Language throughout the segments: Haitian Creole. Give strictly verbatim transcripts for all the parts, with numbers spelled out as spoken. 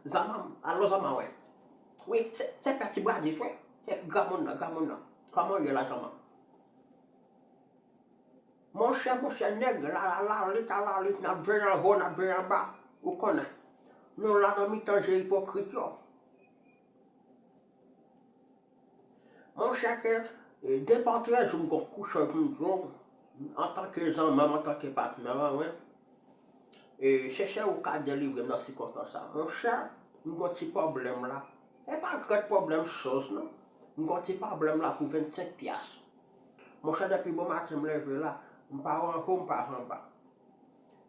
Zanmanm, alo zanmanm, wè. Wi, se, se pè Ti Bradis, wè. Se granmoun nan, granmoun nan. Kòman w ye la, zanmanm? Monchè, monchè, nèg la, la, lalit, a lalit, n ap veye anwo, n ap veye anba. Ou konnen. Nou la nan mitan je ipokrit yo. Monchè, ke, e, de pa trè jou m gon kouch pou m di w, antanke zanmanm, antanke patnè mwen, e, chèche ou ka delivre m nan sikonstans sa. Monchè, m gon ti pwoblèm la. E pa gran pwoblèm choz, non. M gon ti pwoblèm la pou vennsenk pyas. Monchè, depi bon maten m leve la, m pa anwo, m pa anba.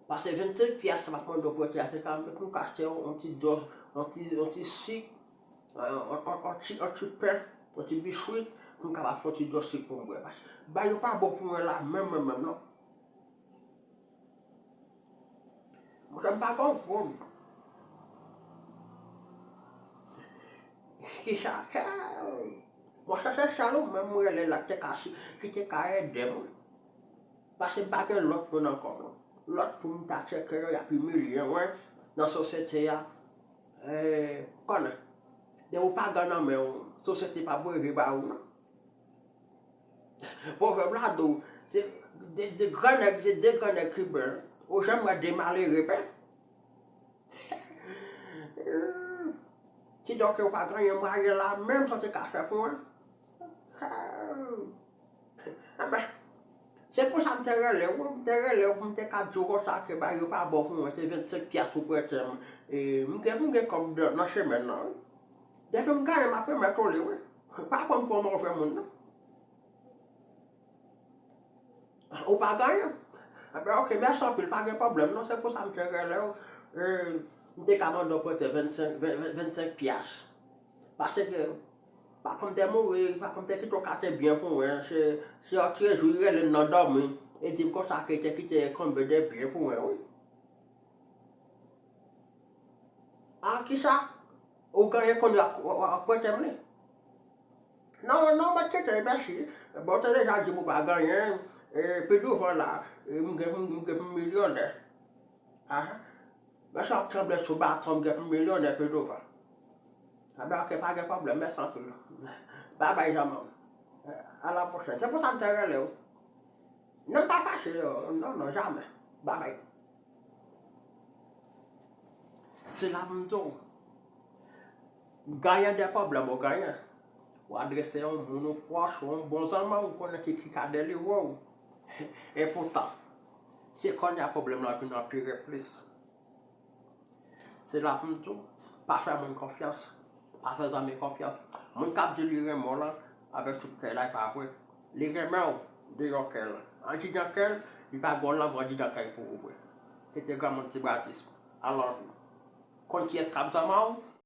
Pase vennsenk pyas m ap mande w prete a, se ka pou m ka achte yon ti dòz, yon ti, yon ti sik, yon, yon, yon, yon ti, yon ti pen, yon ti biswit, pou m kapab fè yon ti dòz sik pou m bwè. Pase bagay yo pa bon pou mwen la, menm, menm, menm, non. Monchè, m pa konprann. Kisa? Monchè, se sèl ou menm mwen rele la ki te ka, ki te ka ede mwen. Paske m pa gen lòt moun ankò, non. Lòt pou m ta tcheke yo, y ap imilye mwen nan sosyete a. E, konnen. Depi w pa gen nan men w, sosyete p ap voye ba ou, non. Pwovèb la di w, se de, de gran nèg, de, de gran nèg ki bèl. Ou janm wè de malere pè. Kidonk, ou pa gen anyen mwayen la, menm sa w te ka fè pou mwen. Enben, se pou sa m te rele w, m te rele w pou m te ka di w konsa ke bagay yo pa bon pou mwen, se vennsenk pyas ou prete m. E, m gen, m gen kòb nan, nan semèn nan, wi. Depi m genyen, m ap remèt ou li, wi. Pa pran m pou yon move moun, non. Ou pa genyen. Enben, oke, mèsi anpil, pa gen pwoblèm, non, se pou sa m te rele w. E, m te ka mande w prete vennsenk, ven, ven, vennsenk pyas. Paske, papa m te mouri, papa m te kite yon kate byen pou mwen, se, se yon trezou, li rele m nan dòmi, e di m konsa ke li te kite konbyen de byen pou mwen, wi. A, kisa? Ou genyen kounye a, w ap, w ap prete m li? Non, non, mwen kite, mèsi. Bon, w te deja di m ou pa genyen, e, pi douvan la, e, m gen, m gen pou m milyonè. Aha. Mèsi, w ap tranble sou baton, m gen pou m milyonè pi douvan. Enben, oke, pa gen pwoblèm, mèsi anpil. Babay, zanmi m. A la pwochèn. Se pou sa m te rele w. Non, m pa fache, non, non, jamè. Babay. Se la pou m di w, genyen de pwoblèm ou genyen, ou adrese yon moun ou pwòch, yon bon zanmi w konnen ki, ki ka delivre w. Epoutan, se kounye a pwoblèm lan vin anpire plis. Se la pou m di w, pa fè moun konfyans, pa fè zanmi konfyans. Moun k ap di li renmen w lan, avèk tout kè l la, e pa vre. Li renmen w deyò kè l. Andidan kè l, li pa gen yon lanmou andidan kè l pou ou vre. Kite granmoun Ti Bradis. I love you. Konn kiyès k ap zanmi w?